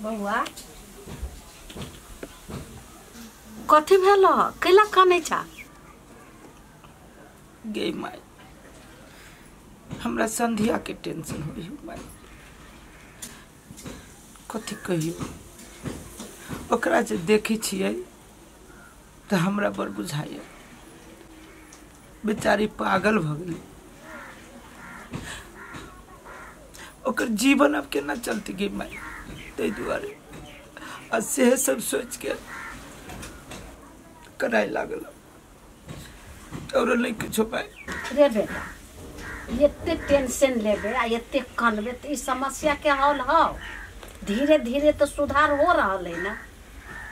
बौआ कथी भेल कैला कानै छा? गे माय, हमरा संध्या के टेंशन होई माय। कथी कहियो, ओकरा जे देखै छियै तऽ हमरा बड़ बुझाइए बेचारी पागल भऽ गेलै। ओकर जीवन अब केना चलतै गे माय, ताहि दुआरे आ सेहे सब सोचि के कराय लागल और नहीं किछो माय। रे बेटा, एते टेंशन लेबे आ एते कनबे तऽ ई समस्या के हल हौ। धीरे धीरे तो सुधार हो रहल है ना,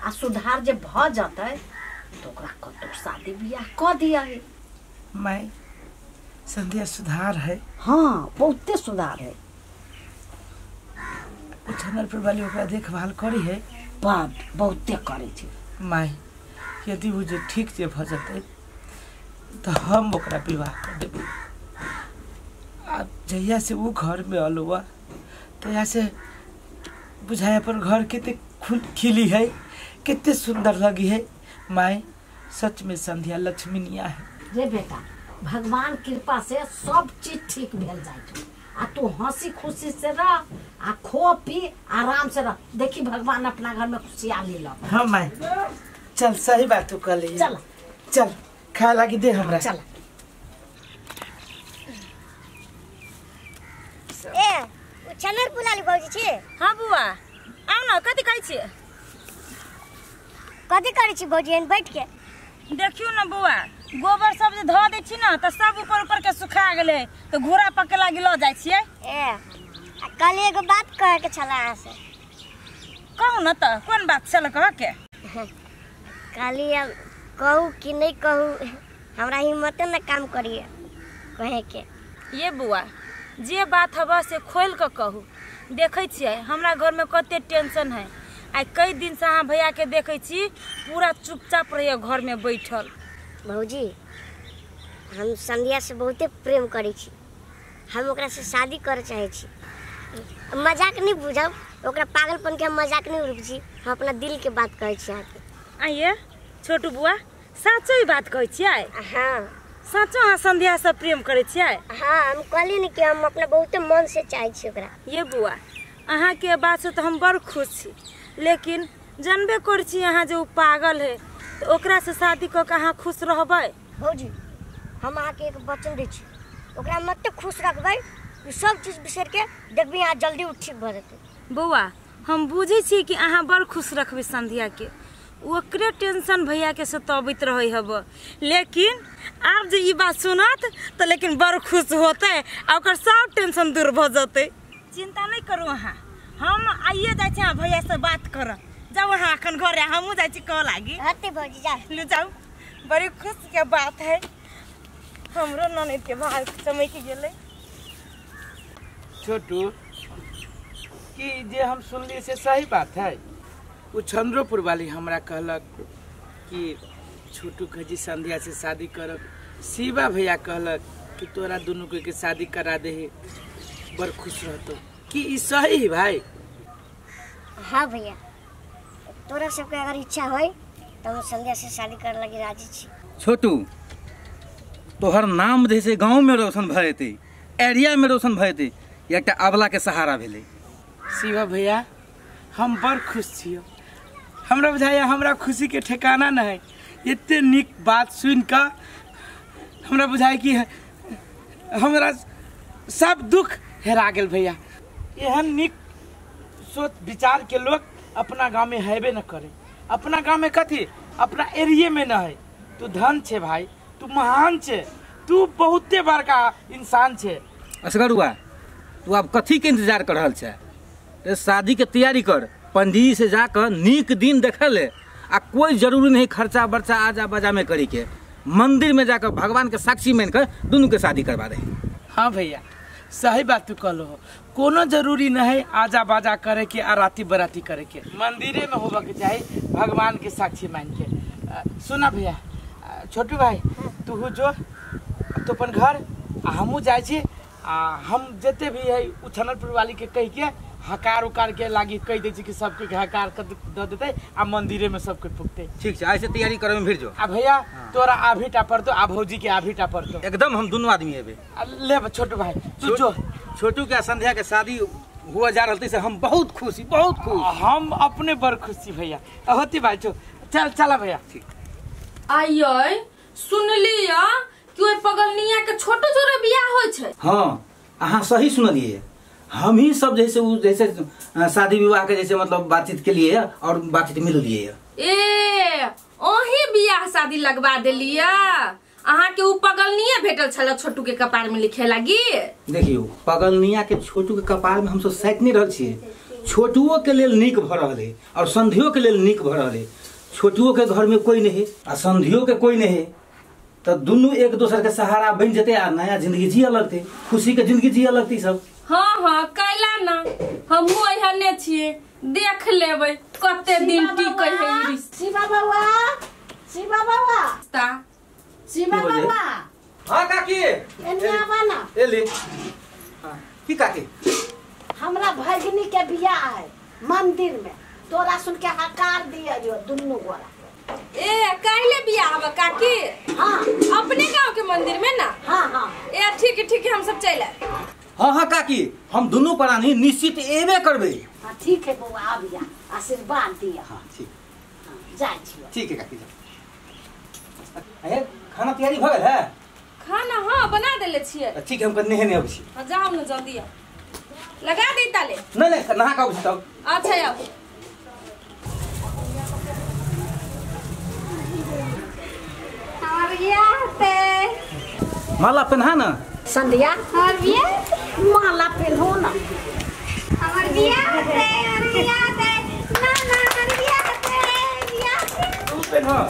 आ सुधार जे भ जतै तो ओकरा कतौ शादी बियाह कऽ दिया है। माय संध्या सुधार है? हाँ, बहुते सुधार है। उछनरपुर वाली ओकरा देखभाल करी है? बड बहुते करै छै। माय यदि ओ जे ठीक जे भऽ जेतै तऽ हम ओकरा विवाह कर देबै। आ जहिया से ओ घर में अलुआ तहिया से बुझाय अपन घर कते खिली है, कते सुंदर लगी है। माय सच में संध्या लक्ष्मीनिया है। रे बेटा, भगवान कृपा से सब चीज ठीक भेल जाइ छै। आ तू हंसी खुशी से रह आ खो पी आराम से रह, देखी भगवान अपना घर में खुशियाली ल। हाँ माय चल, सही बात तू कहली। चल चल खाए लागी दे हमरा। चल। ए उ चनर पुलाली भौजी छी? हाँ बुआ, आउ न, कथी कहै छी? कथी करै छी भौजी एहन बैठ के? देखियौ न बुआ, गोबर सब जे धऽ दै छी न तऽ सब ऊपर ऊपर के सुखा गेलै, तऽ घोड़ा पके लागी लऽ जाइ छियै। ए आ कल एगो बात कहे के छला अहाँ से। कहू न तऽ, कोन बात छल कह के? कहली अब कहू कि नहीं कहू, हमरा हिम्मते न काम करिए कहे के। ये बुआ, जे बात हबा से खोल के कहू। देखै छियै हमरा घर में कते टेंशन है। आइ कई दिन से अहाँ भैया के देखै छी पूरा चुपचाप रहिए घर में बैठल। भौजी हम संध्या से बहुते प्रेम करै छी, हम ओकरा से शादी करे चाहै छी। मजाक नहीं बुझब, ओकरा पागलपन के हम मजाक नहीं उड़बै छी, हम अपना दिल के बात कहै छी अहाँके। आइए छोटू बुआ, साँचो ही बात कहै छियै? हाँ साँचो अहाँ संध्या से प्रेम करै छियै? हाँ, हम कहली ने कि हम अपना बहुते मन से चाहै छी ओकरा। ये बुआ, अहाँके बात से तऽ हम बड़ खुश छी, लेकिन जानबे करै छी अहाँ जे ओ पागल है, तऽ ओकरा से शादी कऽ के अहाँ खुश रहबै? भौजी हम अहाँके एक वचन दै छी, ओकरा मत खुश रखबै, सब चीज बिसरि के देखबै अहाँ जल्दी ठीक भऽ जेतै। बौआ हम बुझै छी कि अहाँ बड़ खुश रखबै संध्या के, ओकरे टेंशन भैया के सताबैत रहै हब, लेकिन आब जे ई बात सुनत तऽ लेकिन बड़ खुश होतै आ ओकर सब टेंशन दूर भऽ जेतै। चिंता नहीं करू अहाँ, हम आइए जाइ छी अहाँ भैया से बात करब। जाउ अहाँ अखन घरे, हमहूँ जाइ छी कह लागी। हते भौजी जा लू जाउ, बड़ी खुश के बात है, हमरो ननद के भाग चमकि गेलै। छोटू कि जे हम सुनलियै से सही बात है? वो चंद्रपुर वाली हमरा कहलक कि छोटू खजी संध्या से शादी करब, शिवा भैया कहलक कि तोरा दुनू के शादी करा दे, बड़ खुश रहतो। कि ई सही है भाई? हाँ भैया, तोरा सबके अगर इच्छा होई तो हम संध्या से शादी करे लगी राजी छी। छोटू तोहर नाम जे से गाँव में रोशन भऽ जेतै, एरिया में रोशन भऽ जेतै, एकटा अबला के सहारा भेलै। शिवा भैया हम बड़ खुश छियौ, हमरा बुझाइए हमरा खुशी के ठिकाना नहीं है। एते नीक बात सुन कऽ हमरा बुझाइ कि हमरा सब दुख हेरा गेल भैया। एहन नीक सोच विचार के लोग अपना गाँव में हेबे न करे। अपना गाँव में कथी, अपना एरिये में न है। तू धन छे भाई, तू महान छे, तू बहुते बड़का इंसान छे। असगरुआ तू आब कथी के इंतजार कर रहल छे? शादी के तैयारी कर, पंडित से जाकर नीक दिन देख ले, आ कोई जरूरी नहीं खर्चा बर्चा आजा बाजा में करी के, मंदिर में जाकर भगवान के साक्षी मान कर दोनों के शादी करवा दे। हाँ भैया सही बात तू कहलो हो, कोनो जरूरी नहीं आजा बाजा करे के आ राती बराती करे के, मंदिरे में होबा के चाही भगवान के साक्षी मान के। सुना भैया, छोटू भाई तू जो तो अपन घर, आ हमहूँ जाइ छी, आ हम जते भी है उछनलपुर वाली के कह के हकार उकार के लागी कह दै छी कि सबके हकार द देतै आ मंदिरे में सबके पुगतै। ठीक छै, ऐसे तैयारी करब में भिड़ जो। आ भैया तोरा आभीटा पड़तो आ भौजी के आभीटा पड़तो। एकदम हम दुनू आदमी एबे। ले छोटू भाई तू जो। छोटू के संध्या के शादी हुआ जा रहल से हम बहुत खुशी, बहुत खुश। हम अपने बड़ खुशी भैया। होती भाई जो चल चला भैया। ठीक। आइयै सुनलिया कि ओइ पगलनिया के छोटो जोरे बियाह होय छै। हां अहाँ सही सुनलिए, हम ही सब जैसे जैसे शादी विवाह के जैसे मतलब बातचीत के लिए और बातचीत मिल लिए। ए ओही बियाह शादी लगवा देलिया, अहाँ के उ पगलनिया भेटल छल छोटू के कपार में लिखे लागी। देखियो पगलनिया के छोटू के कपार में हम सब सैत नहीं रहल छिए। छोटुओ के लेल नीक भ रहल है और संधियो के लेल नीक भ रहल है। छोटुओ के घर में कोई नहीं आ संधियो के कोई नहीं, तो दुनू एक दोसर के सहारा बन जते आ नया जिंदगी जिया लगते, खुशी के जिंदगी जिया लगती सब। हाँ हाँ कैला ना हमहू एहने छिए, देख लेबै कते दिन टिकै है ई रिश्ता। शिवा बाबा, शिवा बाबा, शिवा बाबा। हाँ काकी एने आवा ना। एली। हाँ की काकी? हमरा भगिनी के बियाह है मंदिर में, तोरा सुन के हकार दिया जो दुनू गोरा। ए काहिले बियाह हवा काकी? हाँ अपने गांव के मंदिर में ना। हाँ हाँ। ए ठीक ठीक हम सब चल आए। हाँ हाँ काकी हम दोनों प्राणी निश्चित एबे करबे। हाँ ठीक है बउआ आबिया आशीर्वाद दिया। हाँ ठीक। हाँ, जाय छियो। ठीक है काकी जा। अरे खाना तैयारी भ गेल है? खाना हाँ बना देले छिए। ठीक है हम कन्ने ने अबै छी। हाँ जाओ ना जल्दी आओ। लगा दे ताले। नहीं नहीं नहा के अबै छी तब। अच्छा आओ। हमर बियाह होतै। माला पहना ना संध्या। हमर बियाह माला पहनो ना। हमर बियाह होतै, हमर बियाह होतै। ना ना हमर बियाह होतै, बियाह होतै। तू पहनो। हमर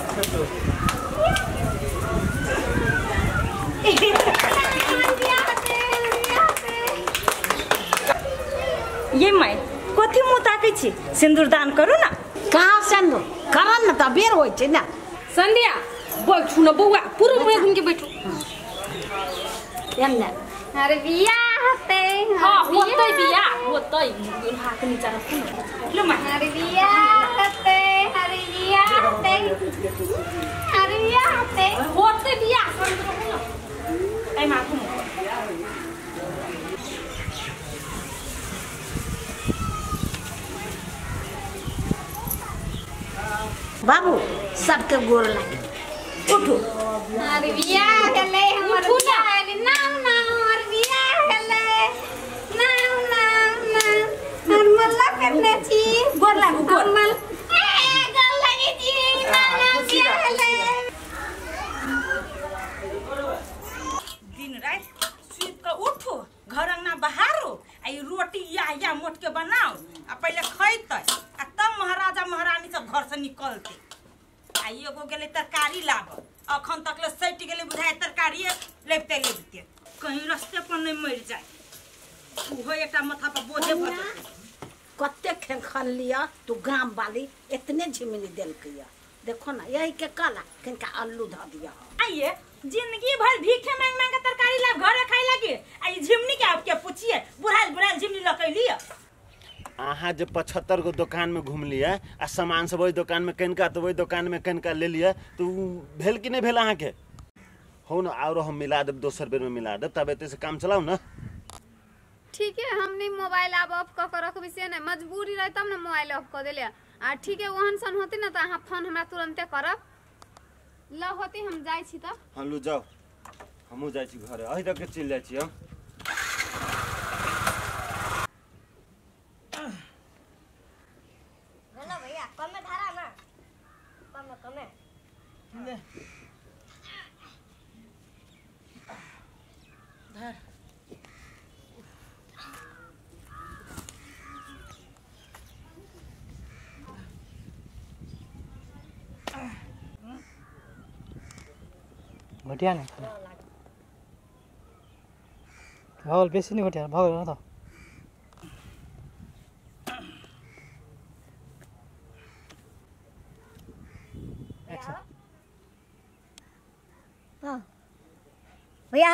बियाह होतै, हमर बियाह होतै। ये my कथी मुँह ताकै छी? सिन्दूर दान करू ना। कहाँ सिन्दूर करन ना त बेर होइ छै ना। संध्या बैठू ना बौआ, पूरा मुँह घूम के बैठू। एने अरे बियाह होतै। हाँ होतै बियाह होतै। दुल्हा के नीचा रखू ना। लो माय। अरे बियाह होतै, अरे बियाह होतै, अरे बियाह होतै। होतै बियाह रखू ना। ए माँ घूमू। बाबू सबके गोर लागे उठू। अरे बियाह भेलै हमर बियाह भेलै। नाम नाम हमर बियाह भेलै। नाम नाम नाम हम मल्ला करने छी। गोर लागू गोर। मल ए गोर लागै छी। नाम नाम बियाह भेलै। दिन रात सुति के उठू, घर अंगना बहारू आ ई रोटी या या मोट के बनाओ आ पहिले खैतै आ तब महाराजा महारानी सब घर से निकलतै। आ एगो गेलै तरकारी लाब, अखन तक ले सटि गेलै बुझाय तरकारिए लेबते लेबते कहीं रस्ते पर नहीं मरि जाए, उहो एकटा माथा पर बोझे भऽ जेतै। कते खेखन लिया तू गाम वाली इतने झिमनी देलकै। देखो ना यही के कला किनका आलू धऽ दिया। आइए जिंदगी भर भीखे मांग मांग के तरकारी लाब घरे खाइ लागी आ ई झिमनी के आप के पूछिए बुढ़ाल बुढ़ाल झिमनी लकैलिए। अहाँ जे 75 गो दुकान में घुमलिए आ सामान सब ओहि दुकान में कनिका तो ओहि दुकान में कनिका ले लिए तो भेल कि नहीं भेल अहाँके? हो ना और हम मिला देब दोसर बेर में मिला देब, तब एते से काम चलाउ ना। ठीक है हम नहीं मोबाइल आब ऑफ कऽ के रखबै से नहीं, मजबूरी रहे तब ना मोबाइल ऑफ कऽ देलियै। आ ठीक है ओहन सन होती ना तो अहाँ फोन हमरा तुरंते करब। ल होती हम जाइ छी तब। हाँ लू जाओ, हमहूँ जाइ छी घरे, अहि दऽ के चलि जाइ छी हम। हेलो भैया कमे धारा ना, कमे कमे ले धर। घटिया नहीं भगल बेसी नहीं घटिया भगल ना तो। हाँ भैया।